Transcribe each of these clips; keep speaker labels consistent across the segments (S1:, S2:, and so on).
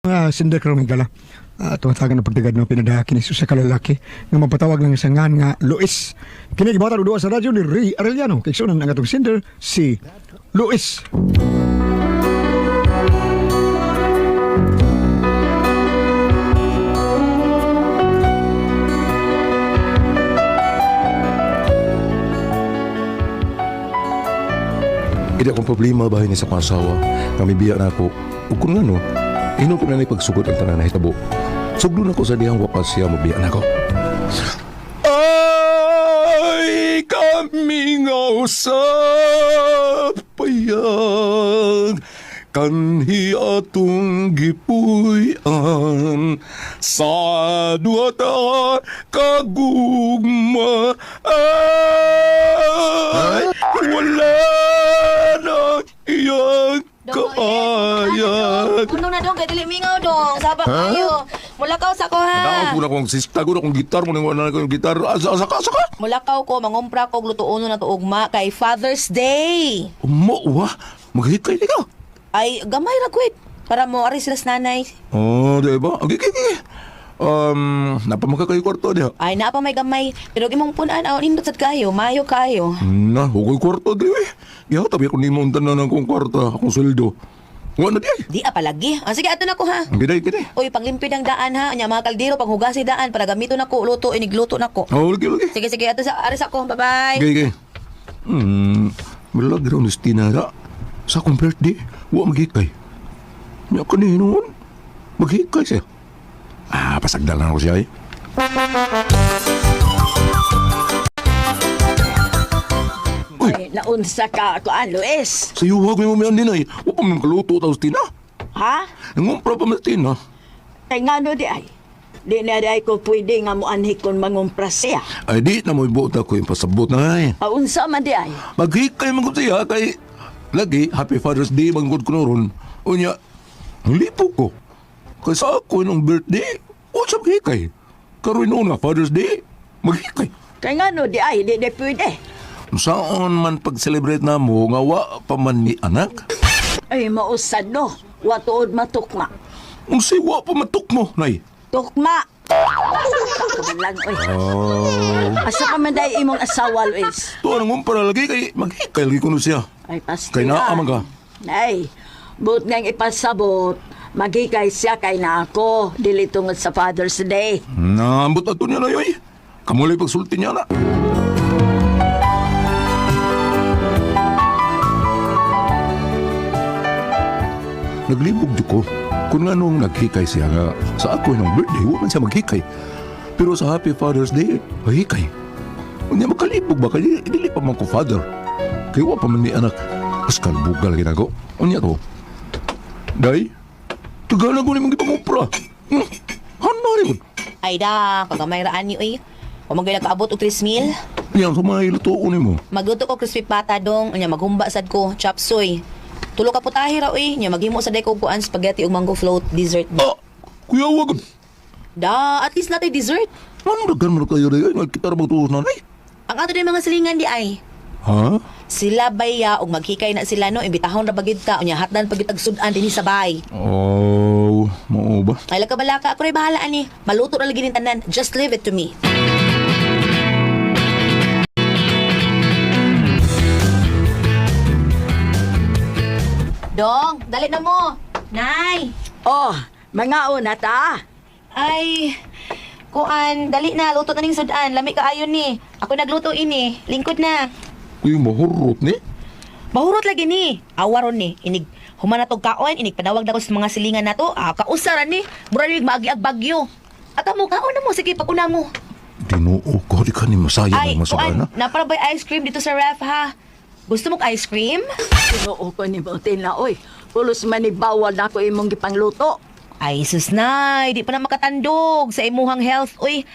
S1: Mga sender karong higala. Tumatagan ng pagtigad ng pinadaha kini sa kalalaki nga mapatawag ng isang ngan nga Luis. Kini gibuhatan og duwa sa radyo ni Ray Arellano. Kay sunan ang atong sender si Luis.
S2: Hindi akong problema bahay ni sa akong asawa. Nga mibiya na ako. Ug kung ngano, inom ko na na pagsugot ang tanan na hitabo. Sugdon ako sa dihang wapas siya mobiya na ako. Ay, kami nga usap payag kanhi atong gipuy-an sa duha ta kagugma ay wala na iyang kaayag.
S3: Puno na dong, kay dili mingaw dong. Saba kayo. Mulakaw sa ko ha.
S2: Daog ko na kong sista ko na kong gitar mo nang wala na kong gitar. Asa asa ka asa ka.
S3: Mulakaw ko, mangumpra ko, glutuon na to ugma kay Father's Day.
S2: Mo wa maghikay di ka.
S3: Ay, gamay ra kwit. Para mo ari sila sa nanay.
S2: Oh, di ba? Okay, okay, okay. Napamaka kayo kwarto diha.
S3: Ay, naa pa may gamay. Pero imong punan aw nindot sad kayo, mayo kayo.
S2: Na, hukoy kwarto di eh. Ya, tabi ako nimo ang tanan akong kwarta, akong sweldo. Wa na di ay.
S3: Di pa lagi. Ah, sige, ato na ko ha.
S2: Ang giday, giday.
S3: Uy, panglimpid ang daan ha. Nya mga kaldero panghugasi daan para gamiton nako luto inigluto nako.
S2: Oh, lagi, lagi.
S3: Sige, sige, ato sa ari sa ko. Bye-bye.
S2: Okay, okay. Malag raw ni Stina ra. Sa akong birthday, wa maghikay. Nya kanino maghikay siya. Ah, pasagdal na ako siya eh. Uy,
S4: Ay, naunsa ka kuan Luis.
S2: sa iyo wag mo mayan din ay. Wa pa man kaluto tapos Tina.
S4: Ha?
S2: Nangumpra pa man Tina.
S4: Kay ngano di ay? Di na di ay ko pwede nga moanhi kon mangumpra siya.
S2: Ay di na mo ibuot ako yung pasabot na ay.
S4: Aunsa man di ay?
S2: Maghikay man ko siya kay lagi Happy Father's Day manggod ko noron. Unya, ang lipo ko. Kay sa ako nung birthday, o sa maghikay. Karoon noon nga Father's Day, maghikay.
S4: Kay ngano di ay di di pwede.
S2: Saan man pag-celebrate na mo nga wa pa man ni anak?
S4: Ay mausad no. Wa tuod matukma.
S2: Ang siwa pa matuk mo, nay.
S4: Tukma. Asa ka man lang oy.
S2: Oh.
S4: Asa ka man day imong asawa Luis?
S2: Tuwa nang umpara lagi kay maghikay lagi ko no siya.
S4: Ay pasti.
S2: Kay naa man ka.
S4: Ay, but nang ipasabot, maghikay siya kay na ako dili tungod sa Father's Day.
S2: Naambot ato niya na yoy. Kamulay pagsulti niya na. Naglibog di ko. Kung nga nung naghikay siya nga, sa ako ng birthday, huwag man siya maghikay. Pero sa Happy Father's Day, maghikay. Hindi makalibog ba? Kaya dili pa man ko father. Kaya wa pa man ni anak. Mas kalbugal ginago. Unya to. Day, tagalan ko ni mong ipangumpra. Hano rin ko.
S3: Ay da, kagamay ra ani oy. Wa man gyud nakaabot og 3,000.
S2: Yan, sa mga ilutuon mo.
S3: Magluto ko crispy pata dong, unya maghumba sad ko, chop suey. Tulo ka putahe ra uy, nya maghimo sad ko kuan spaghetti ug mango float dessert.
S2: Ah, kuya wag.
S3: Da, at least natay dessert.
S2: Ano dagan mo na kayo rin? Nagkita ra magtuos na ay.
S3: Ang ato din mga silingan di ay.
S2: Ha?
S3: Sila baya og maghikay na sila no, imbitahon ra bagid ta, unya hatdan pagitag sudan dinhi sa bay.
S2: Oh, mao ba?
S3: Ay laka balaka, ako ray bahala ani. Maluto ra lagi ning tanan. Just leave it to me. Dong, dali na mo. Nay.
S4: Oh, mga una ta.
S3: Ay, kuan, dali na, luto na ning sudan. Lami kaayo ni. Ako nagluto ini. Lingkod na.
S2: Kuya mahurot ni?
S3: Bahurot lagi ni. Awaron ni. Inig humana tog kaon, inig panawag na ko sa mga silingan nato. Ah, kausaran ni. Mura ni maagi ag bagyo. Ata mo kaon na mo sige paguna mo.
S2: Tinoo ko, di ka ni masaya
S3: Ay,
S2: ng
S3: kuan,
S2: masugana.
S3: napara ba'y ice cream dito sa ref ha? Gusto mo ice cream?
S4: Tinuo ko ni Butin na oy. Pulos man ni bawal na ako imong gipangluto.
S3: Ay, sus nay, di pa na makatandog sa imuhang health. Uy,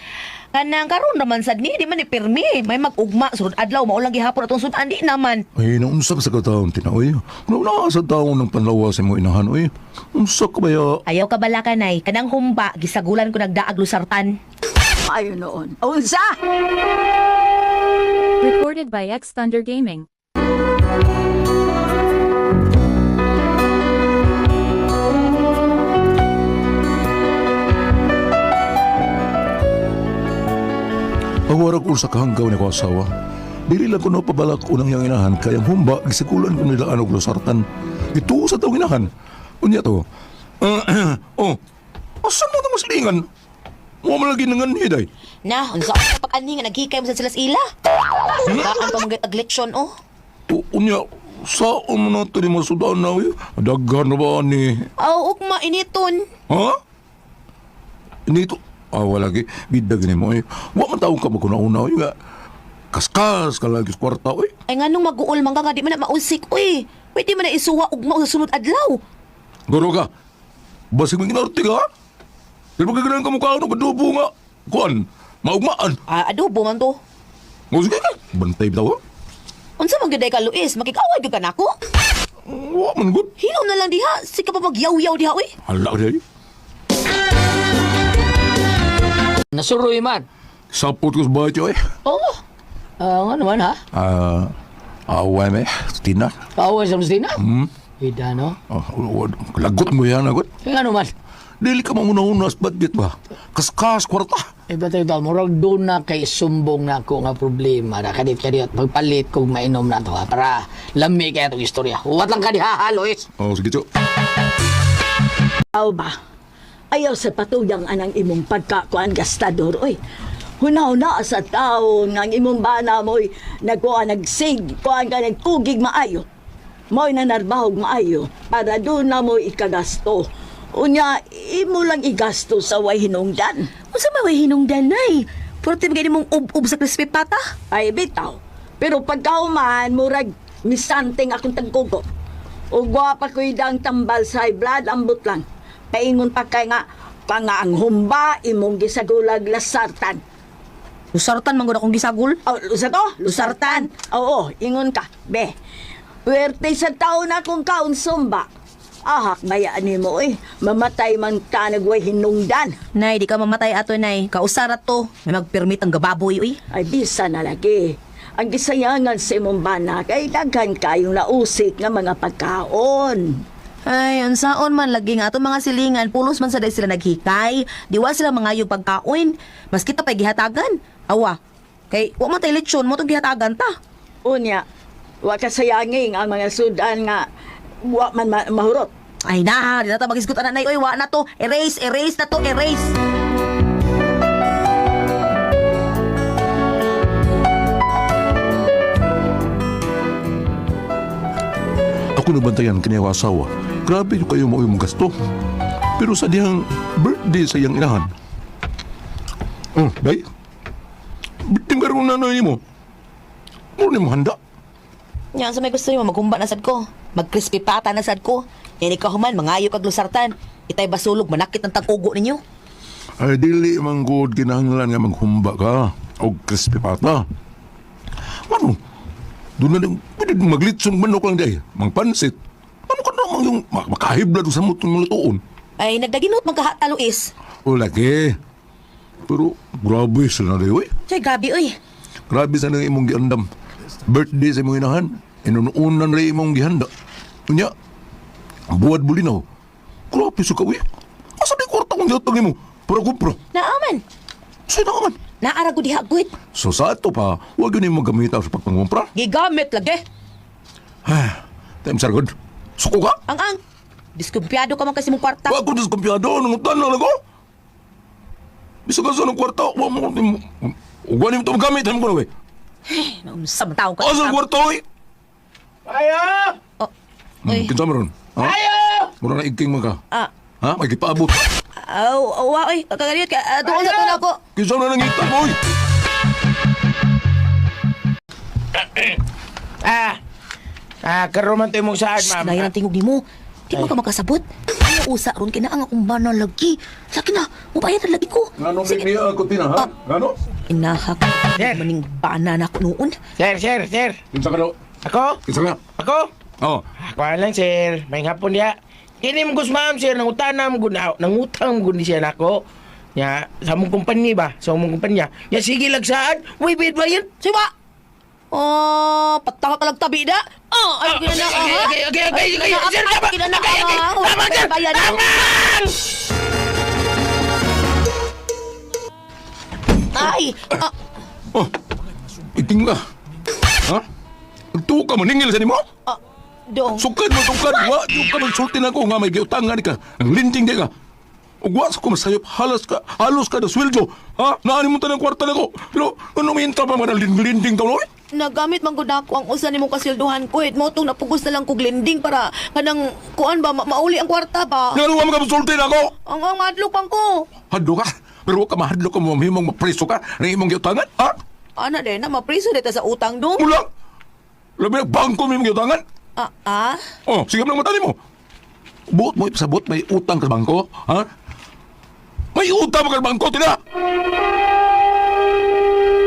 S3: kanang karon naman sad ni, di man ni pirmi. May mag-ugma, sunod adlaw, maulang gihapon atong sudan, di naman.
S2: Ay, naunsa ka sa kataon, tinaoy. Nauna sa taon ng panlawa sa imo inahan, oy. Unsa ka ba ya?
S3: Ayaw ka bala kanay, kanang humba, gisagulan ko nagdaag lusartan.
S4: Ayo noon. Unsa?
S5: Recorded by X Thunder Gaming.
S2: Awara ko sa kahanggaw ni ko asawa. Dili lang ko no pabalak unang yang inahan kay ang humba gisigulan ko nila anog lusartan. Ito sa tawng inahan. Unya to. Oh. Asa mo na silingan? Mo man lagi nangan hiday.
S3: Na, unsa ka pag ani nga naghikay mo sa sila sa ila? Kaan pa mga tag leksyon oh.
S2: Unya saan mo na ito ni masudan na uy? Daghan na ba ni?
S3: Aw, ugma initon.
S2: Ha? Nito. Ah, wala lagi. Bidag ni mo eh. Wa man taong ka maguna-una oy nga. Kaskas ka lagi sa kwarta oy.
S3: Ay nganong maguol man ka nga di man na mausik oy. Pwede man na isuwa ugma sa sunod adlaw.
S2: Guro ka. Basig mo ginarte ka. Di ba kaganan ka mukha ano kadubo nga. Kuan, maugmaan.
S3: Ah, adobo man to.
S2: O sige ka. Bantay bitaw ha.
S3: Unsa man gyud ka Luis, makikaway gyud ka nako?
S2: Wa man gud.
S3: Hilom na lang diha, sika pa magyaw-yaw diha oy.
S2: Hala ka diay.
S6: Nasuroy man.
S2: Sapot ko sa bahay eh.
S6: Oo. Ah, ano man ha?
S2: Ah, away me. Tina.
S6: Pawa sa Mustina? Hmm. Ida no?
S2: Ah, lagot mo yan, lagot.
S6: Kaya ano man?
S2: Dili ka manguna-una sa budget ba? Kaskas, kwarta.
S6: Eh, ba tayo murag doon na kay sumbong na ako nga problema na kadit kadit magpalit kung mainom na to ha para lami kaya itong istorya. Huwat lang ka di ha, ha, Luis.
S2: Oh, sige, Tio.
S4: Aw ba? Ayaw sa patuyang anang imong pagkakuan gastador oy. Hunaw-na sa tao nga ang imong bana mo'y nagkuan nagsig, kuan ka nagkugig maayo. Mo'y nanarbahog maayo para doon na mo'y ikagasto. Unya, imo lang igasto sa way hinungdan.
S3: Unsa man way hinungdan nay? Puro ti bagay nimong ub-ub sa crispy pata.
S4: Ay bitaw. Pero pagkauman, murag misanting akong tagkugo. O gwapa ko'y dang tambal sa high blood, ambot lang. Paingon pa kay nga, pa nga ang humba, imong gisagulag lasartan.
S3: Lusartan man gud akong gisagol.
S4: Oh, lusa to? Lusartan. Oo, ingon ka. Be, puwerte sa tao na kung kaon sumba. Ahak, bayaan nimo eh. Mamatay man ka nagway hinungdan.
S3: Nay, di ka mamatay ato nay. Kausarat to. May magpermit ang gababoy uy.
S4: Ay bisa na lagi. Ang gisayangan sa imong bana kay daghan kayong nausik nga mga pagkaon.
S3: Ay, unsaon man lagi nga ato mga silingan, pulos man sa day sila naghikay. Diwa sila mangayog pagkaon. Mas kita pa'y gihatagan. Awa. Kay wa man tay lechon mo tong gihatagan ta.
S4: Unya, wa kasayangin ang mga sudan nga wa man mahurot.
S3: Ay na, di na ta magisgot ana nay oy, wa na to. Erase, erase na to, erase.
S2: Ako nabantayan kini ako asawa. Grabe yung kayo mo yung gasto. Pero sa diyang birthday sa iyang inahan. Oh, day. Birthday karon na noy mo. Mo ni mo handa.
S3: Nya sa may gusto nimo maghumba na sad ko. Mag-crispy pata na sad ko. Ini ka human mangayo kag lusartan. Itay basulog manakit ang tag-ugo ninyo.
S2: Ay dili man gud kinahanglan nga maghumba ka og crispy pata. Ano? Doon na lang, pwede maglitson manok lang day. Mangpansit. Ano ka naman yung makahibla doon sa mutong malutoon?
S3: Ay nagdaginot magkahata Luis.
S2: O lagi. Pero grabe sila na day, oy.
S3: Chay gabi oy.
S2: Grabe sa nang imong giandam. Birthday sa imong inahan. Inununan rin imong gihanda. Unya, buwad bulinaw. Grabe sa kawi. Asa di kwarta kong gihatag nimo? Para kumpra.
S3: Naaman.
S2: Sa naaman.
S3: Naara gud diha gud.
S2: So sa ato pa, huwag yun yung magamit sa pagpangumpra.
S3: Gigamit lagi.
S2: Time sargod. Suko ka?
S3: Ang ang. Diskumpiyado ka man kasi mong kwarta.
S2: Wa ko diskumpiyado. Nangutan na lang ko. Bisa ka sa ng kwarta. Wa mo. Huwag niyo ito magamit. Alam ko na, wey.
S3: Naunsa man taong ka.
S2: Asa ang kwarta, wey?
S7: Ayo!
S3: Oh. Uy.
S2: Kinsa meron? Ha?
S7: Ayo!
S2: Mura na igking man ka.
S3: Ah.
S2: Ha? May gipaabot.
S3: Aw, aw, oy, kaganiyot ka. Doon sa to na ako.
S2: Kinsa na nangita, boy?
S7: Ah! Ah, karon man to imong saad,
S3: Shh,
S7: ma'am.
S3: Layo ng tingog nimo. Di mo ka makasabot. Ano usa ron kina ang akong bana lagi. Laki na, mubayad na lagi ko.
S2: Nganong
S3: Sige.
S2: niya ako tina, ha? Ngano?
S3: Inahak.
S7: Sir.
S3: Maning bana na ako noon.
S7: Sir, sir, sir.
S2: Kinsa ka daw?
S7: Ako?
S2: Kinsa ka?
S7: Ako?
S2: Oh.
S7: Ako lang, sir. May hapon diha. Kini mo ma'am, sir. Nangutanam gud na nangutang gud ni siya nako. Nya, sa among kumpanya ba? Sa among kumpanya. Nya sige lag saad. Uy, bid ba yan?
S3: Siwa! Oh, pataka ka lang tabi na. Oh, ay, okay, na,
S7: Okay,
S3: ha?
S7: okay, okay, okay,
S3: Ay,
S7: okay,
S3: na,
S7: sir,
S3: ay,
S7: tama.
S3: kinana,
S7: Okay, okay.
S3: ah,
S7: Tama, sir.
S3: bayan na.
S7: Tama!
S3: Ay, ah,
S2: Oh, iting ka. Ha? Nagtuo ka, maningil sa nimo?
S3: Ah, dong.
S2: Sukad mo, sukad. Wa, yung ka magsulti na ko nga may giutangan ka. Ang linding di ka. Ug wa sa ko masayop, halos ka, halos ka na sweldo. Ha? Naani mo tanang kwarta na ko. Pero, ano may pa mga linding ka, no?
S3: Nagamit man gud ako ang usa nimong kasilduhan ko. Mo tong napugos na lang kog lending para kanang kuan ba mauli ang kwarta ba.
S2: Nga wa magsulti na ako.
S3: Ang madlok pang ko.
S2: Hadlo ka. Pero wa ka mahadlo ka mo, mahimong mapreso ka. Ang imong giutangan, ha?
S3: Ana din na mapriso dito sa utang dong.
S2: Mula. Labi na bangko may imong giutangan.
S3: Ah, ah.
S2: Oh, sige lang mata mo. Buot mo ipasabot may utang ka sa bangko, ha? May utang ka sa bangko, tina!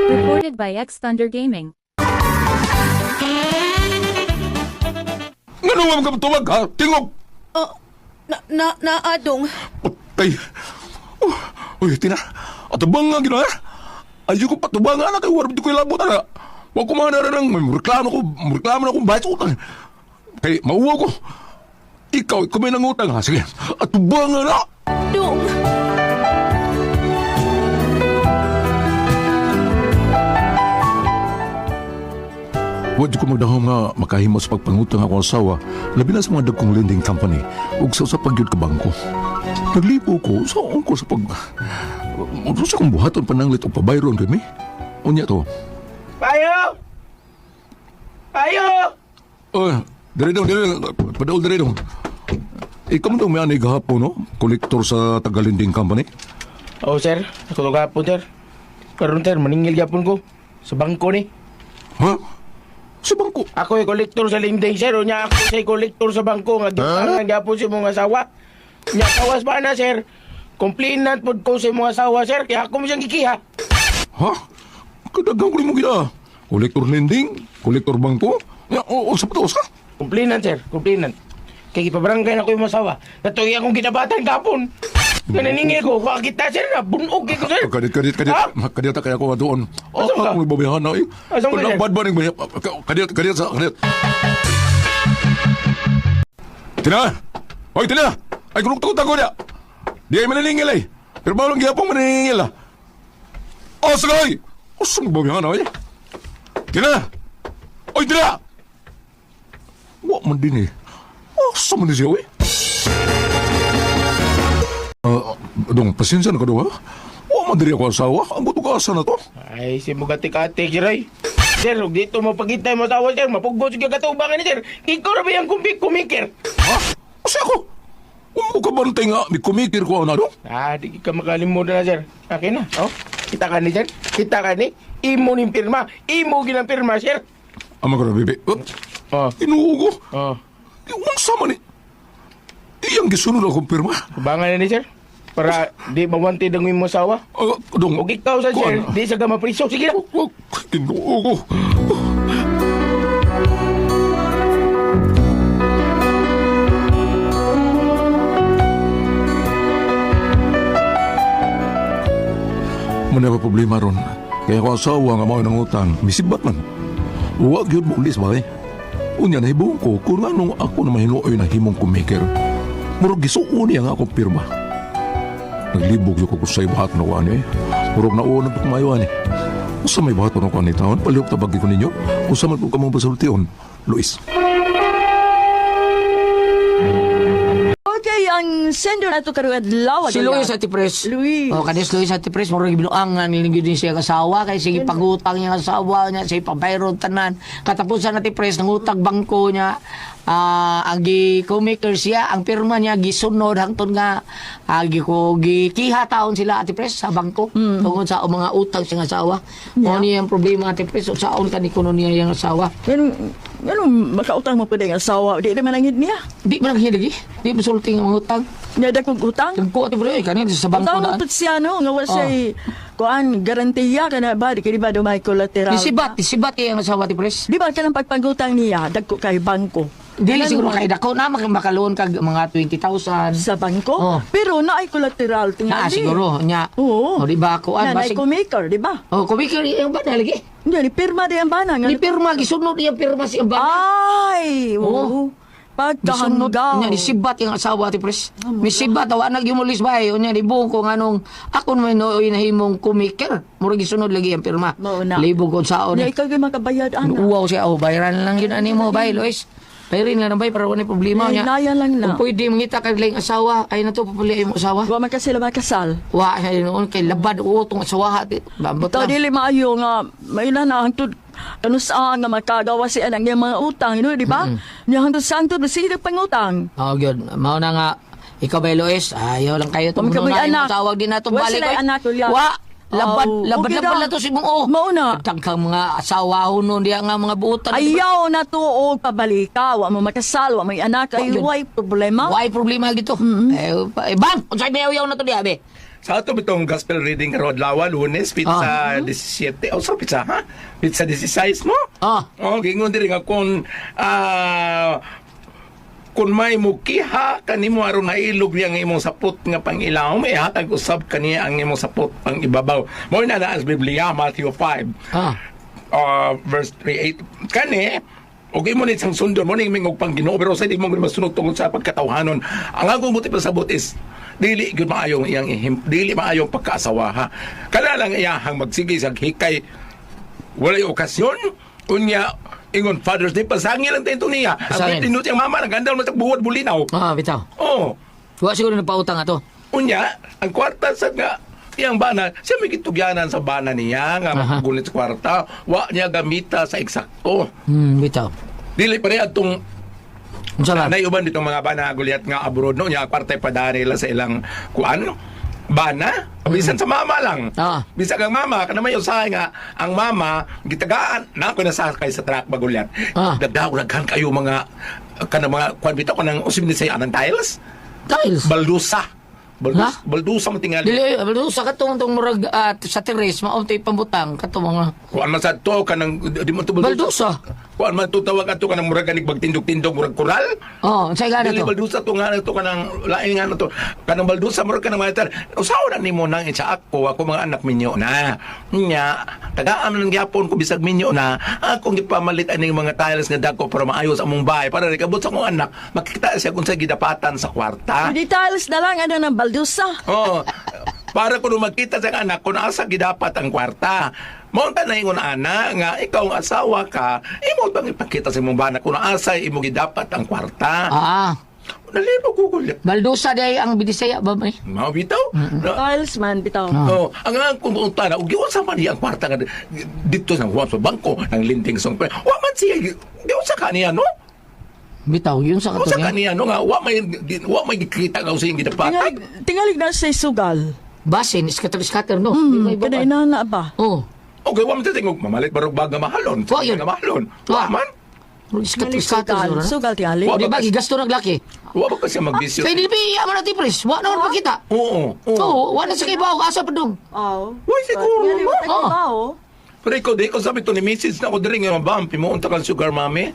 S5: Recorded by X Thunder Gaming.
S2: Ngano wa ka tumag, ha? Tingog!
S3: Ah, na na na adong.
S2: Patay! Oh, uy, tina! Atubang nga gina, ha? Ayaw ko patubang nga na kay warap di ko ilabot, ana. Wa ko mga nararang, may reklamo ko, reklamo na akong bayad sa utang. Kay, mauwa ko. Ikaw, ikaw may nangutang, ha? Sige, atubang nga na!
S3: Dong.
S2: Wa jud ko magdahom nga makahimo sa pagpangutang akong asawa, labi na sa mga dagkong lending company ug sa usa pa gyud ka bangko. Naglipo ko sa ko sa pag sa akong buhaton pananglit og pabayron kay mi. Unya to.
S7: Payo! Payo!
S2: Oh, diri dong, diri padaol diri dong. Ikaw man dong may anay gahapon, no? Kolektor sa taga-lending company.
S7: Oh, sir. Ako to gapon, sir. Karon, sir, maningil gapon ko. Sa bangko ni.
S2: Ha? Sa bangko.
S7: Ako ay kolektor sa lending, sir. O niya ako sa kolektor sa bangko. Nga gitangan gapon sa mong asawa. Nya kawas pa na, sir. Complainant pod ko sa imong asawa, sir. Kaya ako mo siyang gikiha.
S2: Ha? Kadagang ko nimo gina. Kolektor lending, kolektor bangko. Ya, o, o sa patos ka.
S7: Complainant, sir. Complainant. Kaya ipabarangay na ko yung asawa. Natuloy akong ginabatan kapon. Nananingil ko. Kita, sir. Na bunog ko, sir.
S2: Kadit, kadit, kadit.
S7: Ha?
S2: Kadit ta kaya ko doon. Oh,
S7: Asan ka?
S2: ako babayahan na eh.
S7: Asan ka, sir?
S2: Bad ba ning bayab? Kadit, kadit sa kadit. Tina! Hoy, Tina! Ay, kulok ko tago niya. Di ay mananingil ay. Pero bawal ang gihapon mananingil ah. Oh, sagay! Usang babayahan na eh. Tina! Oy, Tina! Wa man din eh. Asa man ni siya eh. Ah, dong, pasensya na ka dong, ha? Wa man diri ako asawa. Ang buto ka asa na to.
S7: Ay, si Mugati-kati, sir, ay. Sir, huwag dito mapagintay mo asawa, sir. Mapugos yung katubangan ni sir. Ikaw na ba yung kumikir?
S2: Ha? Kasi ako? Umo ka bantay nga, may kumikir ko na dong.
S7: Ah, di ka makalimutan na, sir. Akin na, oh. Kita ka ni, sir. Kita ka ni. Imo ni pirma. Imo ginang pirma, sir.
S2: Ama ko na, bebe. Oh,
S7: Oh,
S2: inuugo.
S7: oh.
S2: Unsa man eh. Iyang gisunod akong pirma.
S7: Kubangan na ni, sir. Para di mawanti ang imong asawa.
S2: Ah, dong.
S7: Og ikaw sa sir,
S2: Kuan.
S7: di sa ka mapriso. Sige na.
S2: Oh, Kinuugo. Muna pa problema ron. Kaya ko asawa nga mao ng utang, misibat man. Wa gyud mo ulis ba eh. Unya nahibong ko kung anong ako na mahinuoy na himong kumikir. Murag gisuon niya nga akong pirma. Naglibog yung ko sa buhat na kuan eh. Murag nauna pa kumayo ani. Usa may buhat na kuan ni taon, palihog tabagi ko ninyo. Usa man po kamong pasultion, Luis.
S4: Okay, ang sender nato karon adlaw.
S6: Si Luis Ati Pres.
S4: Luis.
S6: Oh, kanis Luis Ati Pres, murag binuangan ni gyud siya ang asawa kay sige pagutang niya ang asawa niya, sige pabayron tanan. Katapusan Ati Pres nangutag bangko niya. Ah, ang gi co-maker siya, ang pirma niya gisunod hangtod nga gi ko gikiha taon sila Ati Pres sa bangko tungod sa mga utang siyang asawa. Mao niya ang problema Ati Pres, saon ka ni kuno niya yang asawa.
S4: Ganun, ganun makautang mo pa din ang asawa. Di naman ang niya.
S6: Di man ang hiligi, di masulting ang utang.
S4: Niya kong utang.
S6: Dagko Ati Pres, kanin sa bangko
S4: Utang mo
S6: na.
S4: pa siya, no? Nga wala
S6: Oh.
S4: siya'y, kuan, garantiya ka na ba? Di ka di ba dumay collateral?
S6: Disibat, disibat ang asawa Ati Pres.
S4: Di ba ka ng pagpangutang niya, dagko kay bangko.
S6: Dili siguro kay dako na makaloon kag mga 20,000.
S4: Sa bangko?
S6: Oh.
S4: Pero naay collateral tingali.
S6: Na siguro nya.
S4: Oo.
S6: O di ba kuan
S4: Na, naay
S6: basig.
S4: kumaker, di ba?
S6: Oh, kumikir yung ba lagi?
S4: Hindi, ni pirma di ang bana. Nga,
S6: Ni pirma gisunod niya pirma si bana.
S4: Ay, oo.
S6: Oo. Gisunod
S4: Pagkahanggaw.
S6: nya disibat yung asawa ti pres. Misibat awa nagyumulis bay unya libong ko nganong ako man nooy nahimong kumiker. Murag gisunod lagi ang pirma.
S4: Mao na.
S6: Libog ko saon.
S4: Nya ikaw gyud makabayad ana.
S6: Uwaw siya, oh, bayaran lang yun ani mo, bay, Lois. Bayarin lang bay, para wala problema niya.
S4: Hinaya lang na.
S6: Kung pwede, mangita ka lang asawa, ay na to, papuli ay mo asawa.
S4: Wa man kasi sila makasal.
S6: Wa, ay noon, kay labad, oo, tong asawa, ati. Bambot
S4: Tao
S6: lang.
S4: dili maayo nga maina na hangtod kanus-a nga makagawa siya ng iyang mga utang, you know, di ba? Nya hangtod sa hangtod sige pangutang.
S6: Oh, good. Mao na nga, ikaw bay, Lois, ayaw lang kayo.
S4: Wa man kamoy
S6: Tumuno na
S4: anak.
S6: yung tawag din na to,
S4: Wa
S6: balik.
S4: sila'y
S6: oy.
S4: anak, Julia.
S6: Wa, labad,
S4: Oh,
S6: labad,
S4: okay
S6: labad
S4: ra.
S6: na to si mong, oh.
S4: Mao na.
S6: Daghang mga asawa noon, diya nga mga buutan.
S4: Ayaw na tuog pabalika, wa mo makasal, wa may anak,
S6: Wa
S4: ay
S6: yun.
S4: way problema.
S6: Why problema dito? Eh, eh, bang, unsay may ayaw na to diya, be?
S8: Sa ato bitong gospel reading karon adlaw Lunes pizza 17 oh sa pizza ha pizza 16 no. Oh, gingon diri nga kung kung may mukiha kanimo aron hailog niya ang imong sapot nga pangilaw may hatag usab kaniya ang imong sapot pang ibabaw mao na na ang Biblia Matthew 5 verse 38 kani. Okay mo ni sang sundon mo ni mingog pang Ginoo pero sa di mo gud masunod tungod sa pagkatawhanon. Ang akong buti pasabot is dili gyud maayong iyang ihim, dili maayong pagkaasawa ha. Kana lang iyahang magsige sa hikay walay okasyon unya ingon Father's Day pasangil lang tayo niya. Ang
S6: Pasangil.
S8: tinut yang mama nagandal mo sa buwad bulinaw.
S6: Ah, bitaw.
S8: Oh.
S6: Wa siguro nagpautang ato.
S8: Unya, ang kwarta sa nga iyang bana, siya may gitugyanan sa bana niya nga makagunit sa kwarta, wa niya gamita sa eksakto.
S6: Bitaw.
S8: Dili pa rin atong
S6: Unsa ba?
S8: Nay uban ditong mga bana gulyat nga abroad no nya kwarta pa nila sa ilang kuan bana bisan sa mama lang. Bisan kang mama kana may usahay nga ang mama gitagaan na ako nasakay sa truck bagulyat. Dagdaw daghan kayo mga kana mga kuan bitaw kanang usim ni say anang tiles.
S6: Tiles.
S8: Baldusa. Baldusa, baldusa man tingali.
S6: Dili sa katong tong murag sa teres mao tay pambutang katong mga
S8: Kuan man sa to kanang di mo to
S6: Baldusa.
S8: Kuan man to tawag ato kanang murag ganig bagtindog-tindog murag koral.
S6: Oh, unsay gana
S8: Dili
S6: to?
S8: baldusa to nga to kanang lain nga to. Kanang baldusa murag kanang mga tar. Usaw na nimo nang isa ako ako mga anak minyo na. Nya tagaan lang gyapon ko bisag minyo na akong gipamalit aning mga tiles nga dako para maayos among bahay para rekabot sa akong anak makita siya kung sa gidapatan sa kwarta.
S4: Details na lang ano ng baldusa.
S8: Oo. Para kuno magkita sa anak kung asa gidapat ang kwarta. Mao ta na ingon ana nga ikaw ang asawa ka, imo bang ipakita sa imong bana kung asa imo gidapat ang kwarta. Nalibo ko gulit.
S6: Baldusa day ang Binisaya ba may?
S8: Mao bitaw.
S4: Tiles man bitaw.
S8: Oh, ang ang kung na ug giunsa man niya ang kwarta nga dito sa huwag sa bangko ng linting song. Wa man siya giunsa ka niya no?
S6: Bitaw yun sa
S8: Unsa
S6: katong
S8: ka niya no nga wa may gikita nga usay gidapatan.
S4: Tingalig, tingalig na sa sugal.
S6: Basin scatter scatter no. Di ba iba
S4: Kada
S6: pa?
S4: inana ba?
S6: Oh.
S8: Okay, wa man ta tingog mamalit barog bag nga mahalon.
S6: Wa yun.
S8: Nga mahalon. Wa man.
S6: Murag scatter
S4: Tingalig
S6: scatter
S4: sugal.
S6: siguro, no?
S4: Sugal tingali.
S8: Wa
S6: Di ba
S8: ba kasi-
S6: gigasto nag laki?
S8: Wa ba kasi magbisyo?
S6: Kay dili pa iya man natin pres. Wa na man pakita.
S8: Oo.
S6: Oo, wa na sa kibaw asa pa dong.
S4: Oo.
S8: Uy, siguro.
S4: Tingali,
S8: no?
S4: wa ta kibaw.
S8: Pero ikaw, di ko sabi to ni Mrs. na ako diri nga ma'am, pimuunta kang sugar mami.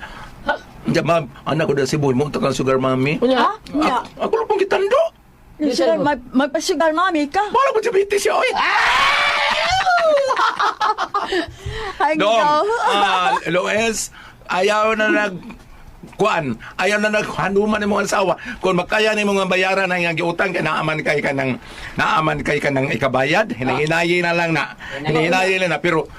S8: Diyan ma'am, anak ko na si Boy, muunta kang sugar mami.
S6: Unya?
S4: Ha? Unya.
S8: Ako lang pong gitando.
S4: Sila, magpasugal mami ka.
S8: Wala ko diabetes siya, oy.
S4: Ay,
S8: Dong,
S4: ikaw.
S8: Loes, ayaw na nag kuan, ayaw na naghanuman ni mong asawa. Kung makaya ni mga bayaran ang iyang giutang kay naaman kay kanang ikabayad, hinahinayi na lang na. Hinahinayi na na pero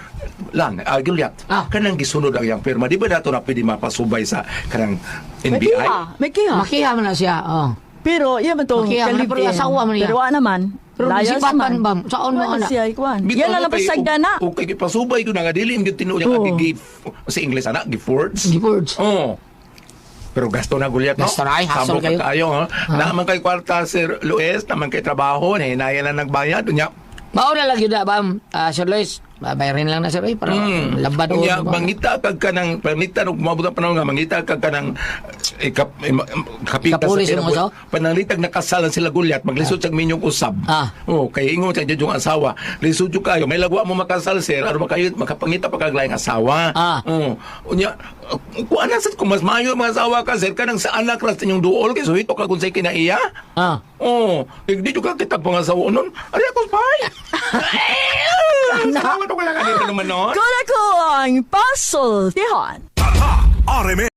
S8: lang Gilead, kanang gisunod ang iyang pirma. Di ba dato na pwede mapasubay sa kanang
S4: May
S8: NBI?
S4: kiha. May kiha.
S6: Makiha man na siya. Oh.
S4: Pero iya man tong
S6: Makiha man na, pero
S4: kalibin.
S6: asawa man niya.
S4: Pero wa naman.
S6: Pero
S4: Layas
S6: sipatan
S4: man.
S6: ba? Saon mo
S4: Wa na
S6: ana?
S4: siya ikuan.
S8: Bitaw
S4: Yan na lang
S8: kay-
S4: pasagda na.
S8: Okay, pasubay ko na nga dili gyud tinuod ang
S4: Oo.
S8: gi sa English ana, gi-forge.
S6: Gi-forge.
S8: Oo. Pero gasto na gulyat, no?
S6: Gasto na, ay, hassle
S8: Sambo ka
S6: kayo.
S8: kayo, ha? Naaman kay kwarta, Sir Luis, naman kay trabaho, hinaya na nagbayad. Unya,
S6: Mao na lang yun na, bam. Sir Luis, bayarin lang na sir, eh, para labad o.
S8: Unya, mangita kag kanang, pangita, nung umabot ang panahon nga, mangita kag kanang, kapita
S6: Ikapulis imong asawa?
S8: Panalitag nakasal na sila gulyat, maglisod sa minyong usab. Oh, kay ingon sa inyong asawa, lisod jud kayo, may lagwa mo makasal sir, aron makayo makapangita pa kag laing asawa. Oh, unya, kuan na sad kung mas maayo mga asawa ka sir kanang sa anak ra sa inyong duol kay suhito ka kung say kinaiya. Oh, di jud ka kitag pangasawa nun. Ari ako pay. Salamat ko lang kanito naman noon.
S4: Kuna ko ang pasultihan.
S9: RMN.